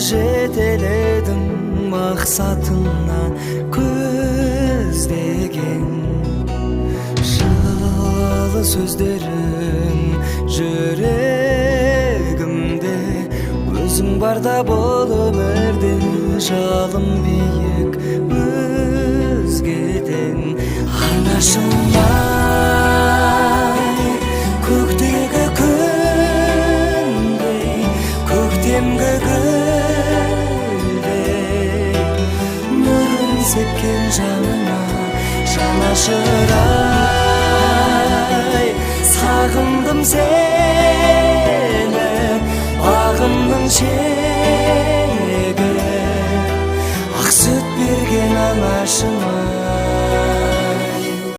Жетеледің мақсатына көздеген. Жылы сөздерің жүрегімде. Өзің барда бұл өмірде жалын биік өзгеден. Анашым ай, көктегі күндей, көктемгі гүлдей, нұрын сепкен жаныма жанашыр ай. Сағындым сені, бағымның шегі, ақ сүт берген анашым.